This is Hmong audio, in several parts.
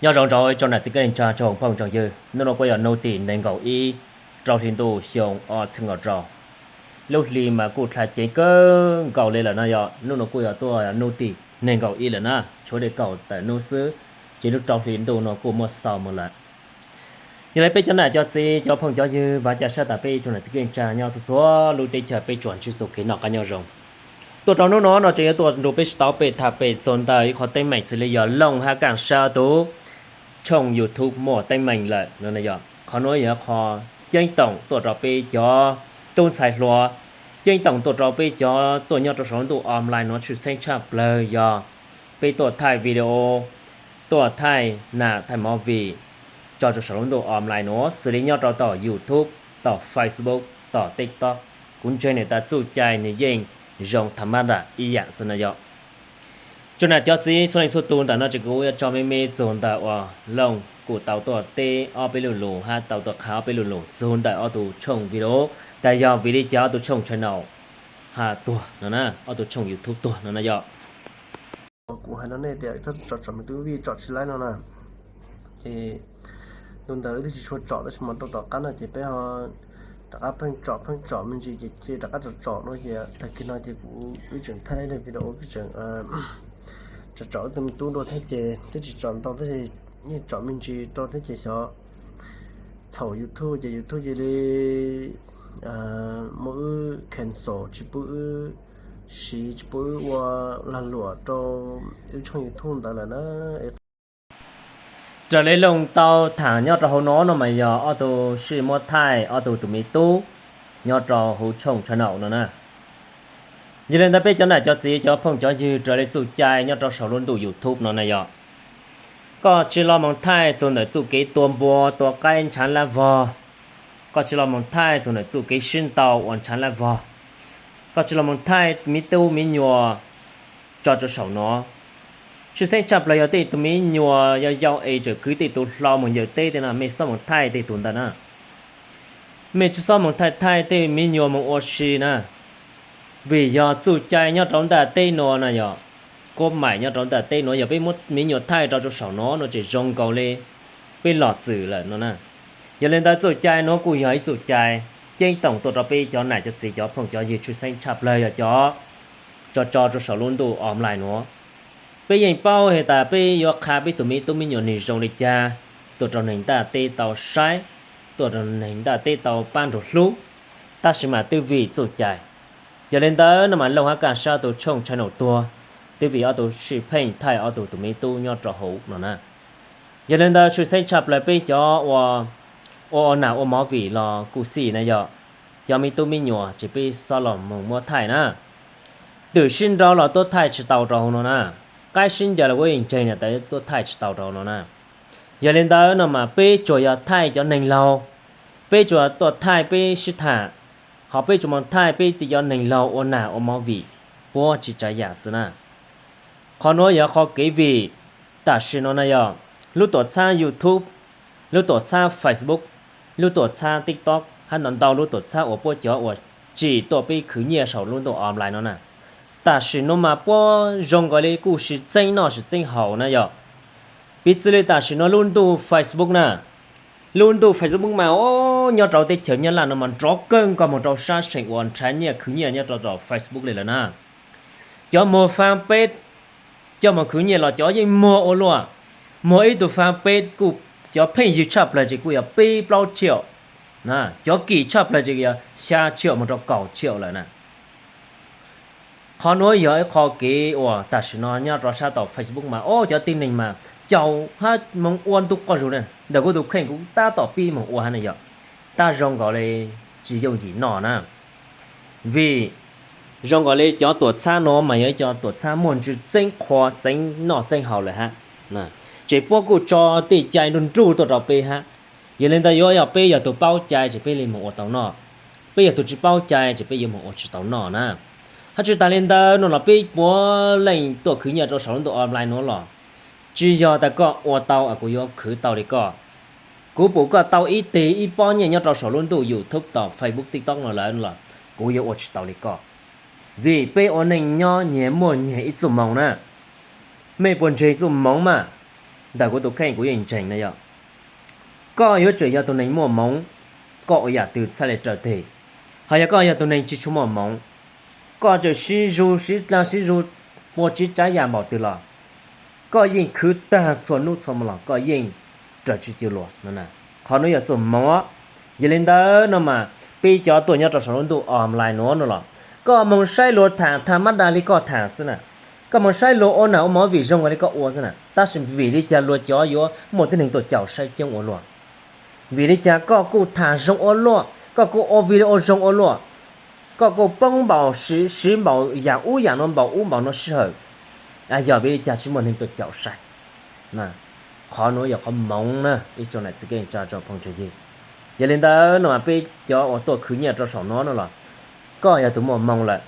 Nyob zoo rau ib tsoom niam txiv kwv tij neej tsa, tsoom phooj tsoom ywg, hnub no kuj yog hnub tim nees nkaum ib, rau hli ntuj xyoo ob txhiab kaum rau. Lub hli mas kuj dha ceev kawg nkaus li lawm no yog, hnub no kuj yog tuaj hnub tim nees nkaum ib lawm na, tshuav li kaum tawm hnub xwb, ces lub rau hli ntuj no kuj muaj xaus mus lawm. Yog li peb cov nam cov txiv cov phooj cov ywg vam ca sab tas peb tsoom niam txiv kwv tij neej tsa nyob txhua txhua lub teb chaws peb tsuas ntsib txoj kev noj qab nyob zoo. Tuaj rau hnub no no tseem yuav tuaj nrug peb sib tau peb tham pem txog ntawm ib qho teeb meem xws li yog Looj Hab Kaj Sab tus tshooj YouTube muaj teeb meem lawm no yog. Qhov nuav yog qho ceeb toom tuaj rau peb cov tub ntxhais hluas, ceeb toom tuaj rau peb cov tuaj nyob rau saum lub ntuj online nuav tshwj xeeb tshaj plawg yog peb tuaj thaij video, tuaj thaij nam thaij movie tso rau saum lub ntuj online nuav xws li nyob rau tom YouTube, tom Facebook, tom TikTok. Kuv ntseeg nwg tas txuj cai nwg yeej zoo tham mab nram ib yaam xwb no yog. Tsoom nam cov txiv txhua leej txhua tug, ntawm no ces kuv yuav tso me me txug ntawm uas Looj kuj tau tuaj teb ob peb lu lus hab tau tuaj qha ob peb lu lus txug ntawm ob tug tshooj video, tas yog vim li cas ob tug tshooj channel ha tuag no na, ob tug tshooj YouTube tuag no na yog. Kuv hais rau nej tias txhob tsom tsom me tub vij tsom tsis laib no na. Ces tus ntawd wb twb tsis tshua tsom tab sis mas rau tom qab no ces peb ho rov qab pheej tsom pheej tsom me ntsis ces rov qab tsom tsom no ces tag kis no ces kuv wb tseem thaij ib video wb tseem tsom tsom wb tus me tub dua thiab ces twb tsis tsom ntau tab sis yeej tsom me ntsis rau thiab ces xyov txhaum YouTube ces YouTube cia li muab wb cancel tsis pub wb siv tsis pub wb ua lag luam rau wb tshooj YouTube ntawd lawm na. Raws li Looj tau tham nyob rau hauv no no mas yog ob tug sib muab thaij ob tug tus me tub nyob rau hauv tshooj channel no na. Yog li ntawd peb cov nam cov txiv cov phooj cov ywg, raws li txuj cai nyob rau saum lub ntuj YouTube no na yog, koj tsis los moog thaij txug ntawm txuj kev tua npua tua qaib ntshav lab vog, koj tsis los moog thaij txug ntawm txuj kev sib ntaus ua ntshav lab vog, koj tsis los moog thaij me tub me nyuam tso rau saum no. Tshwj xeeb tshaj plawg yog tej tug me nyuam yau yau es tseem kwv tej tug hlob moog ncaws teb tej no, mej xob moog thaij tej tug ntawd na. Mej tsis xob moog thaij thaij tej me nyuam moog ua si na. Vim yog txuj cai nyob rau ntaaj teb nuav na yog, kuab maim nyob rau ntaaj teb nuav yog peb muab me nyuam thaij rau rau saum no no ces zoo nkaus li peb los txwm lawm no na. Yog li ntawd txuj cai nuav kuj yog ib txuj cai ceeb toom tuaj rau peb cov nam cov txiv cov phooj cov ywg tshwj xeeb tshaj plawg yog cov tso tso rau saum lub ntuj online nuav. Peb yeej paub has tas peb yuav qha peb tug me tub me nyuam nwg zoo li cas, tuaj rau neeg ntaaj teb tau saib, tuaj rau neeg ntaaj teb tau pab nrug hlub, tab sis mas twb vim txuj cai. Yog li ntawd no mas Looj Hab Kaj Sab tug tshooj channel tuag, twb vim ob tug sib pheej thaij ob tug tus me tub nyob rau hauv no na. Yog li ntawd tshwj xeeb tshaj plawg peb cov ua, ua ua nam ua movie los kuj xij na yog, cov me tub me nyuam ces peb xob los moog muab thaij na. Twm sib nrau los tuaj thaij tsis tau rau hauv no na, qaib sib ncaws los kuj yeej ntseeg tas tuaj thaij tsis tau rau hauv no na. Yog li ntawd no mas peb tsuas yog thaij cov neeg laug, peb tsuas tuaj thaij peb sib tham, ho peb tsuas moog thaij peb tej cov neeg laug ua nam ua movie, puab tsi tsav yam xwb na. Qhov nuav yog qhov kev vim tam sim no na yog lub tuam txhab YouTube, lub tuam txhab Facebook, lub tuam txhab TikTok hab ntau ntau lub tuam txhab uas puab cov uas tsim tuaj peb khwv nyiaj saum lub ntuj online no na. Tam sim no mas puab zoo nkaus li kuj sib txeeb noj sib txeeb haus na yog. Piv txwv li tam sim no lub ntuj Facebook na, lub ntuj Facebook mas o, nyob rau teb chaws Nyab Laj no mas nrov kawg nkaus moog rau sab seem uas nrhav nyiaj khwv nyiaj nyob rau tom Facebook li lawm na. Cov muag fanpage coj moog khwv nyiaj los cov yeej muag ua luaj. Muag ib tug fanpage kuj cov pheej yig tshaj plawg ces kuj yog peb plaub tshiab, cov kim tshaj plawg ces yog xya tshiab moog rau kaum tshiab lawm na. Qhov nuav yog ib qho kev uas tam sim no nyob rau sab tom Facebook mas o, cov tib neeg mas caum hab moog ua ntu qoj zug na, ntawm kuv tus kheej kuv tab tom pib moog ua hab na yog, tab zoo nkaus li tsis yooj yim noj na. Vim zoo nkaus li cov tuam txhab no mas yog ib co tuam txhab muaj ntsws txeeb qhua txeeb noj txeeb haus lawm hab, ces puab kuj tso tej cai nruj nruj tuaj rau peb hab. Yog li ntawd yuav yog peb yog tus paub cai ces peb li moog ua tau noj, peb yog tus tsis paub cai ces peb yuav moog ua tsis tau noj na. Hab tsis tas li ntawd no los peb puav leej tuaj khwv nyiaj rau saum lub ntuj online nuav los tsis yog tas koj ua tau kuv yuav khwv tau li koj. Kuv pum koj tau ib teg ib pob nyiaj nyob rau saum lub ntuj YouTube tom Facebook TikTok no lawm los kuv yuav ua tsis tau li koj. Vim peb ua neej nyob nyias muaj nyias ib txuj moov na. Mej puas ntseeg txuj moov mas? ntawm kuv tus kheej kuv yeej ntseeg na yog, koj yuav tsum yog tus neeg muaj hmoov, koj ua yam twg txhaj li raws teg. Ho yog koj yog tus neeg tsis tshua muaj hmoov, koj txawm sib zug sib dlaag sib zug puas tsis tsav yam npaum twg los koj yeej khwv tag txhua hnub txhua hmo los koj yeej raws tsis cuag luag no. Qhov nuav yog txuj hmoov. Yog li ntawd no mas peb cov tuaj nyob rau saum lub ntuj online nuav no los, koj moog saib luag tham tham mab dag li koj tham xwb na, koj moog saib luag ua nam ua movie zoo li koj ua xwb na, tab sis vim li cas luag cov yuav muaj tib neeg tuaj caum saib coob ua luaj? Vim li cas koj kuj tham zoo ua luaj, koj kuj ua video zoo ua luaj, koj kuj poob npaum siv npaum yam ub yam no npaum ub npaum no sij hawm, yog vim li cas tsis muaj neeg tuaj caum saib? Qhov nuav yog qhov moov na ib tsoom nam txiv kwv tij neej tsa tsoom phooj tsoom ywg. Yog li ntawd no mas peb cov uas tuaj khwv nyiaj rau saum nuav no los, koj yog tus muaj hmoo lawm,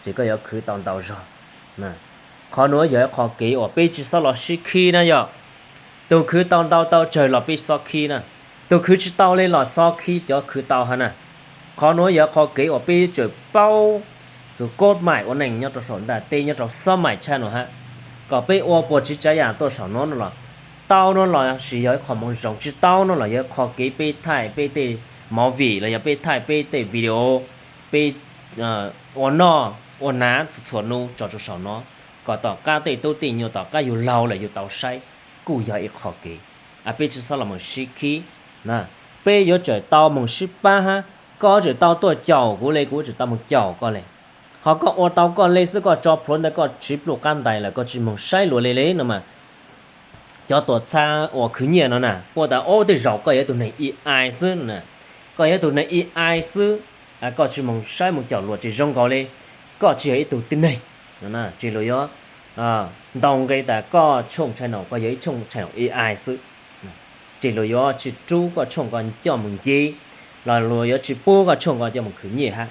ces koj yuav khwv tau ntau zog. Qhov nuav yog ib qho kev uas peb tsis txhob los sib khib na yog. Tus khwv tau ntau tau tsawg los peb txhob khib na, tus khwv tsis tau li los txhob khib cov khwv tau hab na. Qhov nuav yog qhov kev uas peb yuav tsum paub txug koj maim ua neej nyob rau saum ntaaj teb nyob rau xob maim tshaj no hab, kom peb ua puas tsis tsav yam tuaj saum nuav no los, tau no los sis yog ib qho moov zoo, tsis tau no los yog ib qho kev peb thaij peb tej movie los yog peb thaij peb tej video, peb ua noj ua hnav txhua txhua nub tso rau saum nuav, kom tom qab tej tub tej nyuag tom qab yug laug lawm yug tau saib, kuj yog ib qho kev. Peb tsis txhob los moog sib khib, peb yuav tsum tau moog sib pab hab. Koj yuav tsum tau tuaj caum kuv le, kuv yuav tsum tau moog caum koj le. Ho koj ua tau koj le xwb, koj tso plhuav ntawd koj tsis pluj qab ntais lawm koj tsis moog saib luag le le no mas, cov tuam txhab uas khwv nyiaj no na puab tas, Ob, tej zaum koj yog ib tug neeg ib ai xwb na, koj yog ib tug neeg ib ai xwb, koj tsis moog saib moog caum luag ces zoo nkaus li koj tsis yog ib tug tib neeg. Ces luag yuav ntaus nqe tas koj tshooj channel koj yog ib tshooj channel ib ai xwb, ces luag yuav tsis rub koj tshooj koj coj moog nce, los luag yuav tsis pub koj tshooj koj coj moog khwv nyiaj hab.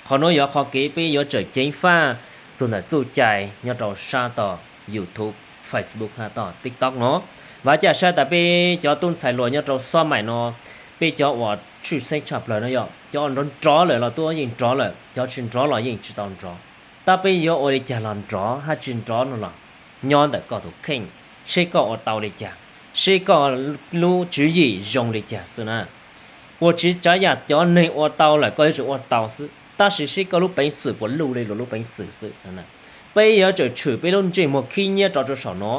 Qhov nuav yog qhov kev peb yuav tsum ceev faj txug ntawm txuj cai nyob rau sab tom YouTube, Facebook hab tom TikTok no. Vav caj sab tas peb cov tub ntxhais hluas nyob rau xob maim no, peb cov uas tshwj xeeb tshaj plawg no yog cov nrov nrov lawm los tuab yeej nrov lawm, cov tsis nrov los yeej tsis tau nrov. Tab peb yuav ua li cas los nrov hab tsis nrov no los nyob ntawm koj tus kheej, seb koj ua tau li cas, seb koj lub tswv yim zoo li cas xwb na. Puas tsis tsav yam cov neeg ua tau lawm koj yuav tsum ua tau xwb, tab sis seb koj lub peev xwm puas luj li luag lub peev xwm xwb. Peb yuav tsum tshwm peb lub ntsej muag khib nyiab rau rau saum no,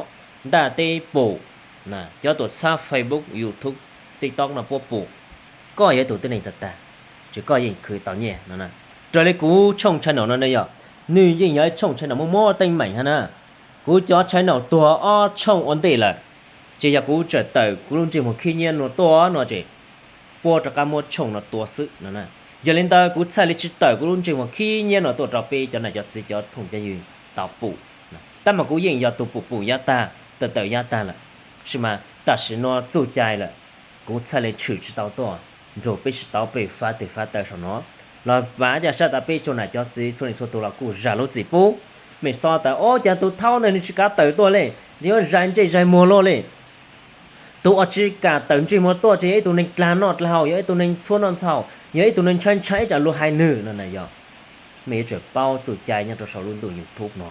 ntaaj teb pum, cov tuam txhab Facebook, YouTube, TikTok no puab pum. Koj yog ib tug tib neeg tag tag, ces koj yeej khwv tau nyiaj no. Raws li kuv tshooj channel no ne yog, nwg yeej yog ib tshooj channel muaj muaj teeb meem hab na. Kuv cov channel tuag ob tshooj ua ntej lawm, ces yog kuv tseem tawm kuv lub ntsej muag khib nyiab no tuaj no ces puab rov qab muab tshooj no tua xwb no. Yog li ntawd kuv txhaj li tsis tawm kuv lub ntsej muag khib nyiab no tuaj rau peb cov nam cov txiv cov phooj cov ywg tau pum. Tab mas kuv yeej yog tus pum pum yav tag, tawm tawm yav tag lawm, sis mas tam sim no txuj cai lawm, kuv txhaj li tshwm tsis tau tuaj nrug peb sib tau peb fav tes fav taw saum no. Los vav caj sab tas peb tsoom nam cov txiv txhua leej txhua tug los kuj zam lub txim pub. Mej xob tas, Ob, cas tus thaub ntawd nws tsis kav tawm tuaj le, yuav zais ntsej zais muag luaj le. Tus uas tsis kam tawm ntsej muag tuaj ces yog ib tug neeg dlag noj dlag haus, yog ib tug neeg txhua noj txhua haus, yog ib tug neeg ntshai ntshai tsam luag hais nwg no na yog. Mej yuav tsum paub txuj cai nyob rau saum lub ntuj YouTube no.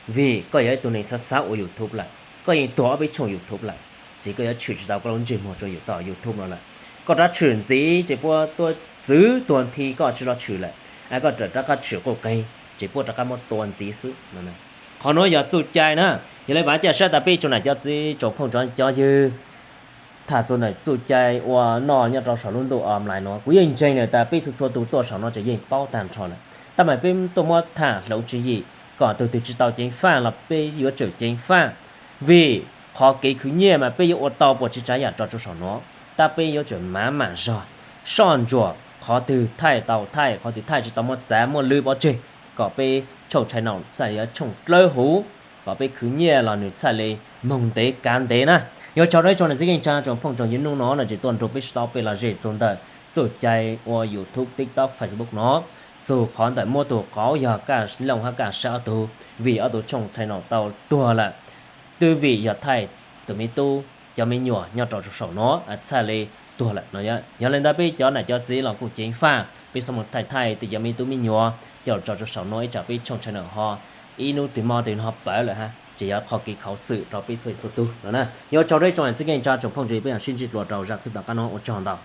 Vim koj yog ib tug neeg xav xav ua YouTube lawm, koj yeej tuag ob peb tshooj YouTube lawm, ces koj yuav tshwm tsis tau koj lub ntsej muag rau YouTube no lawm. Koj rov tshwm ntxiv ces puab tuaj txwv tuag nthi koj tsis los tshwm lawm, koj rov qab tshwm quj qeeg ces puab rov qab muab tua ntxiv xwb. Qhov nuav yog txuj cai na. Yog li vav caj sab tas peb tsoom nam cov txiv tsoom phooj cov ywg, tham txug ntawm txuj cai ua noj nyob rau saum lub ntuj online no kuv yeej ntseeg lawm tas peb txhua txhua tus tuaj saum no ces yeej paub tag nrho lawm, tab mas peb tuaj muab tham hloov tswv yim kom tug twg tsis tau ceev faj los peb yuav tsum ceev faj. Vim qhov kev khwv nyiaj mas peb yuav ua tau puas tsis tsav yam rau rau saum no, tab peb yuav tsum mav mam zog, soj ntsuam qhov twg thaij tau thaij, qhov twg thaij tsis tau muab txav muab lwb pov tseg, kom peb tshooj channel txhaj li yuav tshooj dlawb huv, kom peb khwv nyiaj los nws txhaj li moog ntev kav ntev na. Yuav tsaug rau ib tsoom nam txiv kwv tij neej tsa tsoom phooj tsoom ywg nub no no tseem tuaj nrug peb sib tau peb los zem txug ntawm txuj cai ua YouTube, TikTok, Facebook no, txug qhov ntawm muab tug qauv yog Kaj Looj hab Kaj Sab ob tug, vim ob tug tshooj channel tau tuag lawm, twb vim yog thaij tus me tub cov me nyuam nyob rau saum no txhaj li tuag lawm no. Yog li ntawd peb cov nam cov txiv los kuj ceev faj, peb txhob mus thaij thaij tej cov me tub me nyuam coj tso rau saum no ib tsam peb tshooj channel ho ib hnub twg mo twg ho pawv lawm hab. tsis yog qhov kev khuv xim rau peb txhua txhua tus no na. Yuav tsaug rau ib tsoom niam txiv kwv tij neej tsa tsoom phooj ywg, peb mam sib ntsib dua rau zaj clip tom qab no, ua tsaug ntau.